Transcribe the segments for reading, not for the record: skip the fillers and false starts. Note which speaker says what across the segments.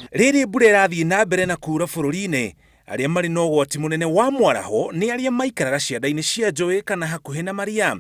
Speaker 1: Rĩrĩ mbura ĩrathiĩ na mbere na kuura bũrũri-inĩ, arĩa marĩ na ũgwati mũnene wa mwaraho nĩ arĩa maikaraga cianda-inĩ cia njũĩ kana hakuhĩ na maria.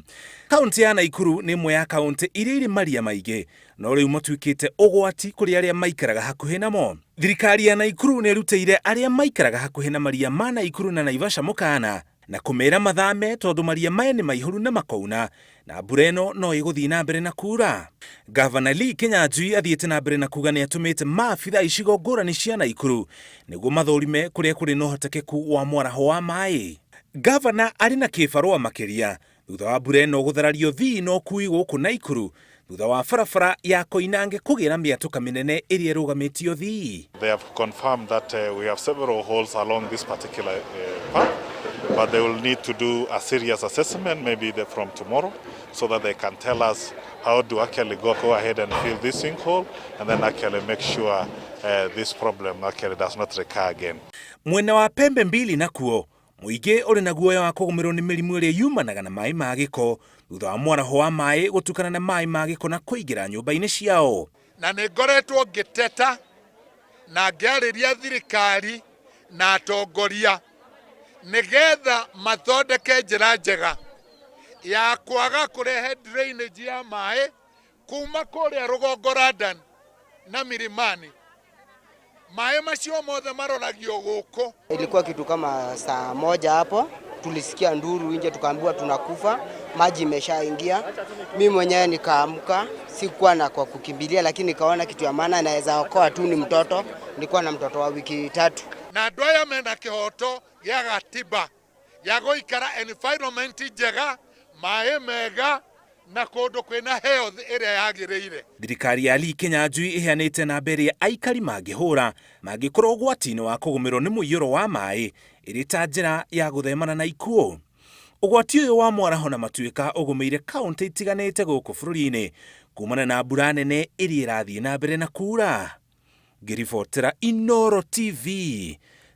Speaker 1: Kaũntĩ ya Naikuru nĩ ĩmwe ya kaũntĩ iria irĩ maria maingĩ, no rĩu matuĩkĩte ũgwati kũrĩ arĩa maikaraga hakuhĩ namo. Thirikari ya Naikuru nĩ ĩrutĩire arĩa maikaraga hakuhĩ na maria ma Naikuru na Naivasha mũkaana na kũmera mathame tondũ maria maya nĩ maihũru na makouna na mbura ĩno no ĩgũthiĩ na mbere na kuura. Gavana Lee Kinyanjui athiĩte na mbere na kuga nĩ atũmĩte maabitha icigo ngũrani cia Naikuru nĩguo mathũrime kũrĩa kũrĩ na ũhotekeku wa mwaraho wa maĩ. Gavana arĩ na kĩbarũa makĩria thutha wa mbura ĩno gũthararia ũthii na ũkui gũkũ Naikuru thutha wa barabara ya Koinange kũgĩa na mĩatũka mĩnene ĩrĩa ĩrũgamĩtie ũthii.
Speaker 2: They have confirmed that we have several holes along this particular path, but they will need to do a serious assessment maybe from tomorrow so that they can tell us how to actually go ahead and fill this sinkhole and then actually make sure this problem actually does not recur again.
Speaker 1: Mwena wa Pembe Mbili nakuo Mũingĩ ũrĩ na guoya wa kũgũmĩrwo nĩ mĩrimũ ĩrĩa yumanaga na maĩ ma gĩko thutha wa mwaraho wa maĩ gũtukana na maĩ ma gĩko na kũingĩra nyũmba-inĩ ciao.
Speaker 3: Na nĩ ngoretwo ngĩteta na ngĩarĩria thirikari na atongoria nĩgetha mathondeke njĩra njega ya kwaga kũrehe drainage ya maĩ kuma kũrĩa rũgongo London na Milimani. Maĩ macio mothe maroragio gũkũ.
Speaker 4: Ilikuwa kitu kama saa moja hapo, tulisikia nduru nje, tukaambiwa tunakufa, maji imeshaingia. Mi mwenyewe nikaamka, sikuwa na kwa kukimbilia, lakini nikaona kitu ya maana naweza okoa tu ni mtoto. Nilikuwa na mtoto wa wiki tatu.
Speaker 3: Na andũ aya mena kĩhoto gĩa gatiba gĩa gũikara environment njega, maĩ mega na kũndũ kwĩna health ĩrĩa yagĩrĩire.
Speaker 1: Thirikari ya Lee Kinyanjui ĩheanĩte namba ĩrĩa aikari mangĩhũra mangĩkorwo ũgwati-inĩ wa kũgũmĩrwo nĩ mũiyũro wa maĩ ĩrĩ ta njĩra ya gũthemana na ikuũ. Ũgwati ũyũ wa mwaraho na matuĩka ũgũmĩire kaũntĩ itiganĩte gũkũ bũrũri-inĩ kumana na mbura nene ĩrĩa ĩrathiĩ na mbere na kuura. Ngĩribotera Inooro TV,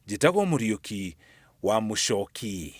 Speaker 1: njĩtagwo Mũriũki wa Mũchoki.